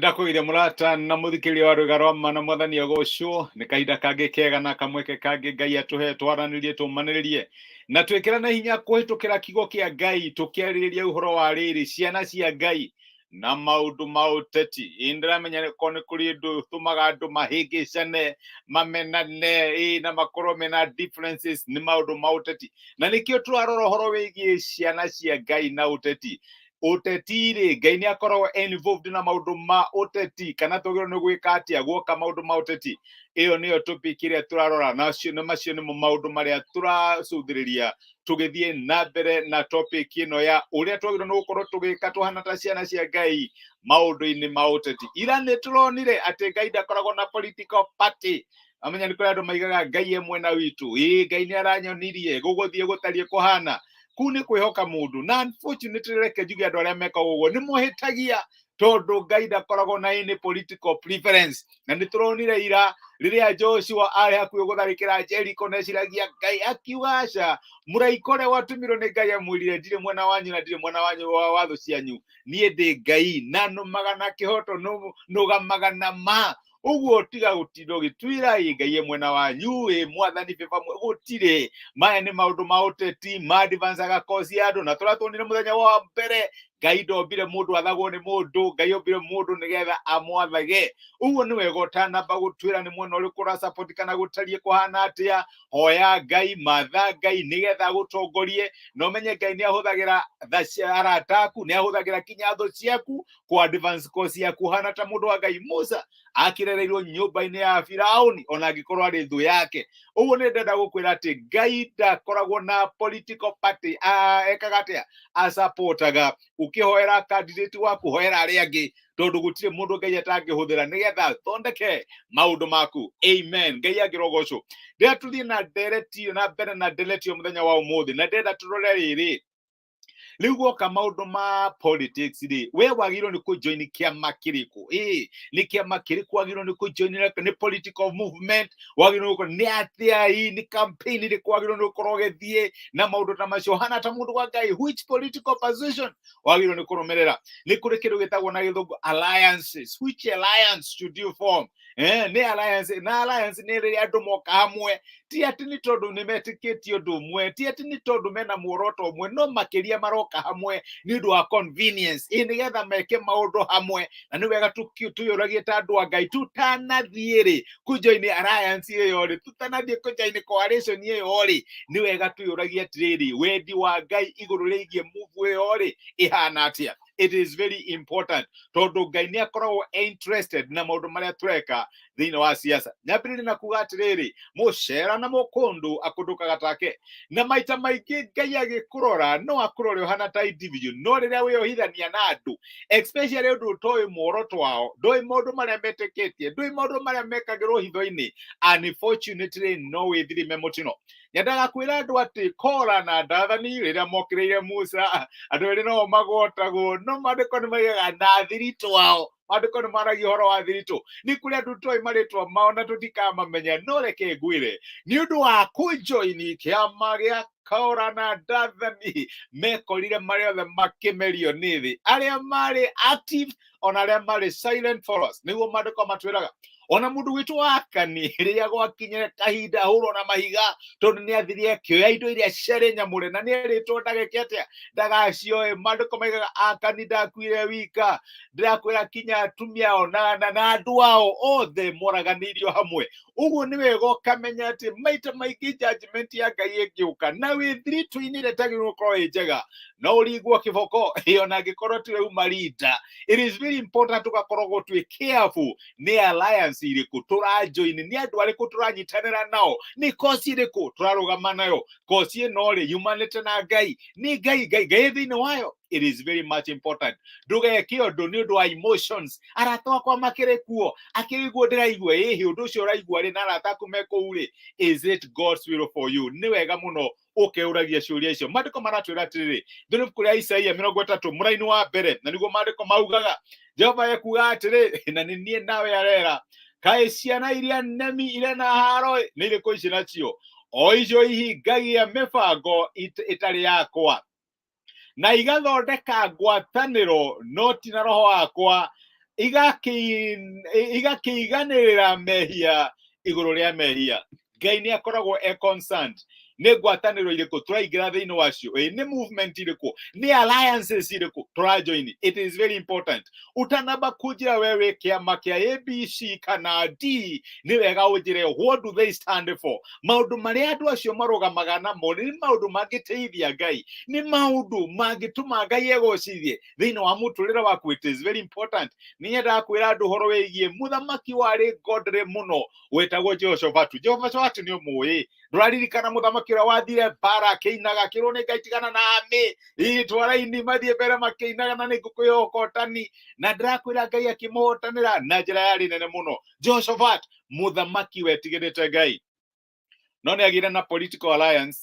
Nĩndakũgeithia mũrata na mũthikĩrĩria wa rwĩga rwa ma na mwathani agocwo. Nĩ kahinda kangĩ kega na kamweke kangĩ Ngai atũhe twaranĩrie, tũmanĩrĩrie na twĩkĩrane hinya kũhĩtũkĩra kiugo kĩa Ngai, tũkĩarĩrĩria ũhoro wa rĩrĩ ciana cia Ngai na maũndũ ma ũteti. Ĩ ndĩramenya ko nĩ kũrĩ ũndũ ũtũmaga andũ mahĩngĩcane, mamenane, ĩ na makorwo mena differences nĩ maũndũ ma ũteti, na nĩkĩo tũrarora ũhoro wĩgiĩ ciana cia Ngai na ũteti. Ũteti rĩ, Ngai nĩ akoragwo involved na maũndũ ma ũteti, kana twagĩrĩirwo nĩ gwĩka atĩa guoka maũndũ ma ũteti? Ĩyo nĩyo topic ĩrĩa tũrarora, na macio nĩmo maũndũ marĩa tũracũthĩrĩria tũgĩthiĩ na mbere na topic ĩno ya ũrĩa twagĩrĩirwo nĩ gũkorwo tũgĩka tũhana ta ciana cia Ngai maũndũ-inĩ ma ũteti. Ira nĩ tũronire atĩ Ngai ndakoragwo na political party. Amenya nĩ kũrĩ andũ maigaga Ngai e mwena witũ, ĩĩ Ngai nĩ aranyonirie gũgũthiĩ gũtariĩ kũhana. Kũu nĩ kwĩhoka mũndũ, na unfortunately reke njuge andũ arĩa mekaga ũguo nĩ mohĩtagia, tondũ Ngai ndakoragwo na any political preference. Na nĩ tũronire ira rĩrĩa Joshua arĩ hakuhĩ gũtharĩkĩra Jericho, na eciragia Ngai akiuga aca, mũraika ũrĩa watũmirwo nĩ Ngai amwĩrire, ndirĩ mwena wanyu na ndirĩ mwena wanyu wa watho cianyu, niĩ ndĩ Ngai na nũmaga na kĩhoto, nũgamaga na ma. Ũguo tiga gũtinda ũgĩtuĩra ĩ Ngai e mwena wanyu, ĩ mwathani bĩba, gũtirĩ. Maya nĩ maũndũ ma ũteti ma advancaga kosi ya andũ, na tũrĩa tuonire mũthenya wa mbere, Ngai ndombire mũndũ athagwo nĩ mũndũ, Ngai ombire mũndũ nĩgetha amwathage. Ũguo nĩ wega ũtanamba gũtuĩra nĩ mwena ũrĩkũ ũrasupport kana gũtariĩ kũhana atĩa, hoya Ngai, matha Ngai nĩgetha agũtongorie, na ũmenye Ngai nĩ ahũthagĩra tha cia arata aku, nĩ ahũthagĩra kinya thũ ciaku ku advance course yaku. Hana ta mũndũ wa Ngai Musa akĩrereirwo nyũmba-inĩ ya Firauni ona angĩkorwo arĩ thũ yake. Ũguo nĩ ndenda gũkwĩra atĩ Ngai ndakoragwo na political party, ekaga atĩa, asupportaga. Ũkĩhoera candidate waku, hoera arĩa angĩ, tondũ gũtirĩ mũndũ Ngai atangĩhũthĩra nĩgetha athondeke maũndũ maku. Amen. Ngai angĩrogocwo. Rĩrĩa tũthiĩ na ndereti na mbere na ndereti ĩyo mũthenya wa ũmũthĩ, na ndĩrenda tũrore rĩrĩ, rĩu gwoka maũndũ ma politics rĩ, we wagĩrĩirwo nĩ kũjoin kĩama kĩrĩkũ? Ĩ nĩ kĩama kĩrĩkũ wagĩrĩirwo nĩ kũjoin? Nĩ political movement wagĩrĩirwo nĩ gũkorwo nĩ atĩa? Ĩ nĩ campaign ĩrĩkũ wagĩrĩirwo nĩ gũkorwo ũgĩthiĩ na maũndũ ta macio? Hana ta mũndũ wa Ngai, which political position wagĩrĩirwo nĩ kũrũmĩrĩra? Nĩ kũrĩ kĩndũ gĩtagwo na gĩthũngũ alliances. Which alliance should you form? Nĩ alliance, na alliance nĩ rĩrĩa andũ moka hamwe, ti atĩ nĩ tondũ nĩ metĩkĩtie ũndũ ũmwe, ti atĩ nĩ tondũ mena muoroto ũmwe, no makĩria maroka hamwe nĩ ũndũ wa convenience, ĩ nĩgetha meke maũndũ hamwe. Na nĩ wega tũyũragie ta andũ a Ngai, tutanathiĩ rĩ kũjoin alliance ĩyo rĩ, tutanathiĩ kũjoin coalition ĩyo rĩ, nĩ wega twĩyũragie atĩrĩrĩ, wendi wa Ngai igũrũ rĩgiĩ move ĩyo rĩ ĩhana atĩa? It is very important, tondũ Ngai nĩ akoragwo interested na maũndũ marĩa tũreka thĩinĩ wa siasa. Nyambĩrĩrie na kuga atĩrĩrĩ, mũcera na mũkũndũ akũndũkaga take, na maita maingĩ Ngai agĩkũrora no akũrore ũhana ta individual, no rĩrĩa wĩyohithania na andũ, especially ũndũ ũtoĩ muoroto wao, ndũĩ maũndũ marĩa metĩkĩtie, ndũĩ maũndũ marĩa mekagĩrwo hitho-inĩ, unfortunately no wĩthirime mũtino. Nyendaga kwĩra andũ atĩ Kora na Dathani rĩrĩa mokĩrĩire Musa, andũ erĩ no magwatagwo, no maandĩko nĩ maigaga na thiritũ wao. Maandĩko nĩ maragia ũhoro wa thiritũ. Nĩ kũrĩ andũ tũĩ marĩtwa mao na tũtikamamenya, no reke ngwĩre, nĩ ũndũ wa kũjoini kĩama gĩa Kora na Dathani, mekorire marĩ othe makĩmerio nĩ thĩ, arĩa marĩ active ona arĩa marĩ silent followers. Nĩguo maandĩko matwĩraga. Ona mũndũ witũ Akani, rĩrĩa gwakinyire kahinda ahũrwo na mahiga, tondũ nĩ athire akĩoya indo iria ciarĩ nyamũre na nĩ erĩtwo ndageke atĩa, ndagacioe, maandĩko maigaga Akani ndakuire wika. Ndĩrakwĩra kinya atumia ao na andũ ao othe moraganĩirio hamwe. Ũguo nĩ wega ũkamenya atĩ maita maingĩ judgment ya Ngai ĩngĩũka na wĩ thiritũ-inĩ ĩrĩa ĩtagĩrĩirwo gũkorwo ĩ njega, no ũringwo kĩboko ĩ ona angĩkorwo tiwe uma leader. It is very important tũgakoragwo twĩ careful nĩ alliance irĩkũ tũrajoin, nĩ andũ arĩkũ tũranyitanĩra nao, nĩ kosi ĩrĩkũ tũrarũgama nayo. Kosi ĩno rĩ, yumanĩte na Ngai? Nĩ Ngai Ngai Ngai thĩinĩ wayo? It is very much important ndũgeke ũndũ nĩ ũndũ wa emotions. Arata akwa makĩrĩ kuo, akĩrĩ guo ndĩraigua ĩhĩ ũndũ ũcio ũraigua rĩ, na arata aku me kũu rĩ, is it God's will for you? Nĩ wega mũno ũkeũragia ciũria icio. Maandĩko maratwĩra atĩrĩrĩ, thĩinĩ ibuku rĩa Isaia 30 mũraini wa mbere, na nĩguo maandĩko maugaga, Jehova ekuga atĩrĩ, na nĩ niĩ nawe arera, kaĩ ciana iria nemi irĩ na haro nĩ irĩkũ ici nacio, o icio ihingagia mĩbango ĩtarĩ yakwa na igathondeka ngwatanĩro no ti na roho wakwa? Igakĩiganĩrĩra mehia igũrũ rĩa mehia. Ngai nĩ akoragwo e concerned nĩ ngwatanĩro irĩkũ tũraingĩra thĩinĩ wacio, ĩ nĩ movement irĩkũ, nĩ alliances irĩkũ tũrajoin. It is very important. Ũtanamba kũnjĩra we wĩ kĩama kĩa ABC kana D, nĩ wega ũnjĩre what do they stand for. Maũndũ marĩa andũ acio marũgamaga namo nĩ maũndũ mangĩteithia Ngai, nĩ maũndũ mangĩtũma Ngai egocithie thĩinĩ wa mũtũrĩre waku. It is very important. Nĩ nyendaga kwĩra andũ ũhoro wĩgiĩ mũthamaki warĩ godly mũno wĩtagwo Jehoshafatu. Jehoshafatu nĩ ũmũĩ, ndũraririkana mũthamaki ũrĩa wathire mbara akĩinaga akĩrwo nĩ Ngai tigana na amĩ itwara-ini mathiĩ mbere makĩinaga na nĩ ngũkũhe ũhotani, na ndĩrakwĩra Ngai akĩmũhotanĩra na njĩra yarĩ nene mũno. Jehoshaphat, mũthamaki wetigĩrĩte Ngai, no nĩ agĩire na political alliance,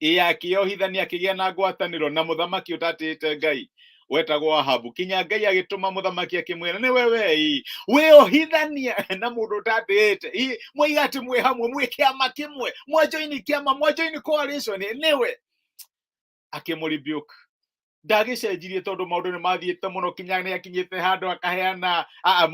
ĩ akĩohithania, akĩgĩa na ngwatanĩro na mũthamaki ũtatĩĩte Ngai wetagwo Ahabu, kinya Ngai agĩtũma mũthamaki akĩmwĩra nĩ wewe ĩ wĩohithania na mũndũ ũtatĩĩte, ĩ mwaiga atĩ mwĩ hamwe, mwĩ kĩama kĩmwe, mwajoini kĩama, mwajoini coalition, nĩwe akĩmũrebuke. Ndagĩcenjirie tondũ maũndũ nĩ mathiĩte mũno, kinya nĩ akinyĩte handũ akaheana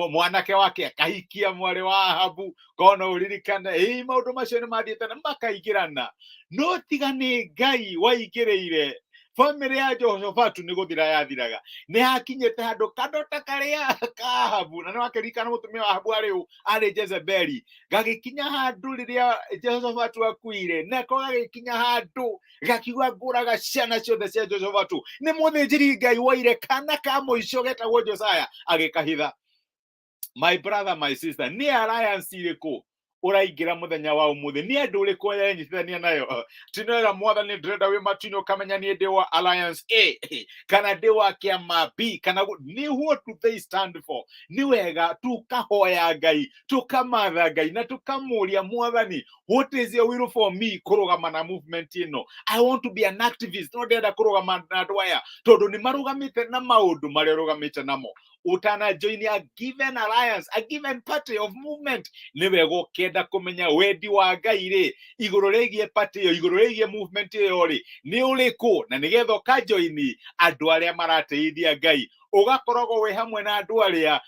mwanake wake akahikia mwarĩ wa Ahabu, kona ũririkane. Ĩ maũndũ macio nĩ mathiĩte na makaingĩrana, no tiga nĩ Ngai waingĩrĩire, bamĩrĩ ya Jehoshafatu nĩ gũthira yathiraga. Nĩ hakinyĩte handũ kadota karĩa ka Ahabu, na nĩ wakĩririkana mũtumia wa Ahabu arĩ ũ? Arĩ Jezebeli. Gagĩkinya handũ rĩrĩa Jehoshafatu akuire, nako gagĩkinya handũ gakiuga ngũraga ciana ciothe cia Jehoshafatu. Nĩ mũthĩnjĩri Ngai woire kana ka mũico getagwo Josaya agĩkahitha. My brother, my sister, nĩ alliance irĩkũ ũraingĩra mũthenya wa ũmũthĩ? Nĩ andũ ũrĩkũ ũrenyitithania nayo? Tinera Mwathani ndĩrenda wĩ matu-inĩ ũkamenya niĩ ndĩ wa alliance A kana ndĩ wa kĩama B kana nĩ what do they stand for. Nĩ wega tũkahoya Ngai, tũkamatha Ngai na tũkamũria, Mwathani, what is your will for me kũrũgama na movement ĩno? I want to be an activist, no ndĩrenda kũrũgama na andũ aya tondũ nĩ marũgamĩte na maũndũ marĩa ũrũgamĩte namo. Utana join a given alliance, a given party of movement, nĩ wega ũkenda kũmenya wendi wa Ngai rĩ igũrũ rĩgiĩ party ĩyo, igũrũ rĩgiĩ movement ĩyo rĩ nĩ ũrĩkũ, na nĩgetha ũkajoini andũ arĩa marateithia Ngai, ũgakoragwo wĩ hamwe na andũ arĩa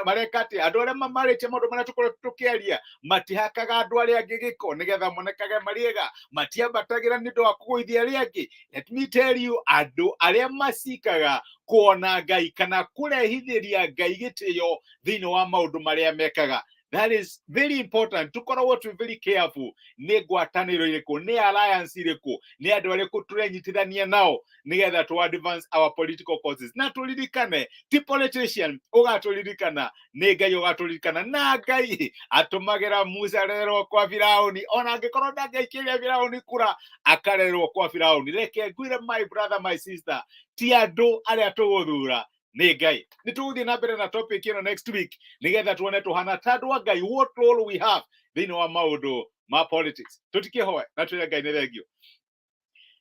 mareka atĩa, andũ arĩa marĩtie maũndũ marĩa tũkoretwo tũkĩaria, matihakaga andũ arĩa angĩ gĩko nĩgetha monekage marĩ ega, matiambatagĩra nĩ ũndũ wa kũgũithia arĩa angĩ. Let me tell you, andũ arĩa macikaga kuona Ngai kana kũrehithĩria Ngai gĩtĩo thĩinĩ wa maũndũ marĩa mekaga. That is very important. Tũkoragwo twĩ very careful nĩ ngwatanĩro irĩkũ, nĩ alliance irĩkũ, nĩ andũ arĩkũ tũrenyitithania nao nĩgetha to advance our political causes. Na tũririkane ti politician ũgatũririkana, nĩ Ngai ũgatũririkana. Na Ngai atũmagĩra Musa rerwo kwa Firauni, ona angĩkorwo ndangĩaikĩria Firauni kura, akarerwo kwa Firauni. Reke ngwĩre, my brother, my sister, ti andũ arĩa tũgũthura, nĩ Ngai. Nĩ tũgũthiĩ na mbere na topic ĩno next week nĩgetha tuone tũhana ta andũ a Ngai, what role we have thĩinĩ wa maũndũ ma politics. Tũtikĩhoe na twĩre Ngai nĩ thengio.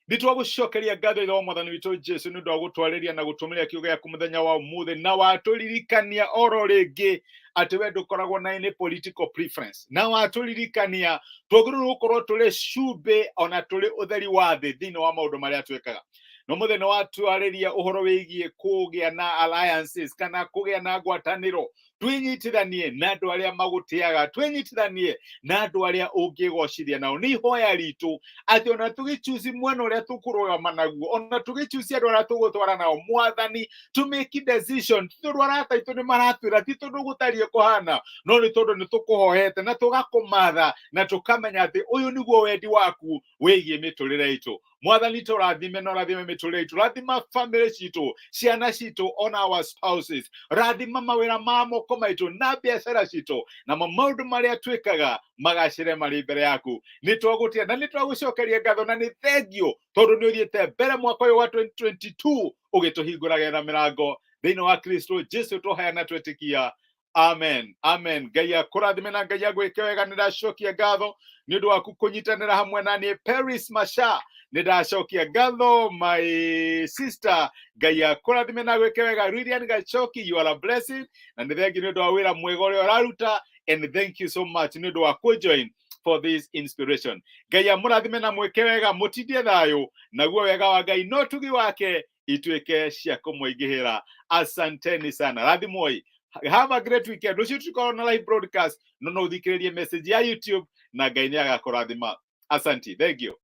Nĩ twagũcokeria ngatho, Ithe wa Mwathani witũ Jesu, nĩ ũndũ wa gũtwarĩria na gũtũmĩria kiugo gĩaku mũthenya wa ũmũthĩ, na watũririkania oro rĩngĩ atĩ we ndũkoragwo na any political preference, na watũririkania twagĩrĩirwo gũkorwo tũrĩ cumbĩ ona tũrĩ ũtheri wa thĩ thĩinĩ wa maũndũ marĩa twĩkaga. No mũthenya watwarĩria ũhoro wĩgiĩ kũgĩa na alliances kana kũgĩa na ngwatanĩro, twĩnyitithanie na andũ arĩa magũtĩaga, twĩnyitithanie na andũ arĩa ũngĩgocithia nao. Nĩ ihoya ritũ atĩ ona tũgĩchusi mwena ũrĩa tũkũrũgama naguo, ona tũgĩchusi andũ arĩa tũgũtwara nao, Mwathani, to make decision ti tondũ arata aitũ nĩ maratwĩra, ti tondũ gũtariĩ kũhana, no nĩ tondũ nĩ tũkũhoete na tũgakũmatha na tũkamenya atĩ ũyũ nĩguo wendi waku wĩgiĩ mĩtũrĩre itũ. Mwathani, tũrathime na ũrathime mĩtũrĩre itũ, rathima famĩlĩ citũ, ciana citũ, ona our spouses, rathima mawĩra ma moko maitũ na biacara citũ, namo maũndũ marĩa twĩkaga magacĩre marĩ mbere yaku. Nĩ twagũtia na nĩ twagũcokeria ngatho na nĩ thengio tondũ nĩ ũthiĩte mbere mwaka ũyũ wa 2022 ũgĩtũhingũragĩra mĩrango thĩinĩ wa Kristo Jesu. Tũhaya twĩtĩkia, amen, amen. Ngai akũrathime na Ngai agwĩke wega. Nĩ ndacokia ngatho nĩ ũndũ waku kũnyitanĩra hamwe na niĩ. Paris Masha, nĩ ndacokia ngatho. My sister, Ngai akũrathime na agwĩke wega. Lilian Gachoki, you are a blessing, na nĩ thengi nĩ ũndũ wa wĩra mwega ũrĩa ũraruta, and thank you so much nĩ ũndũ wa kũjoin for this inspiration. Ngai amũrathime na mwĩke wega, mũtindie thayũ, naguo wega wa Ngai no tugi wake ituĩke cia kũmũingĩhĩra. Asanteni sana, rathimoi. Have a great weekend. Rũciũ tũkorwo na live broadcast, no no ũthikĩrĩrie message ya YouTube, na Ngai nĩ agakũrathima. Asanti, thank you.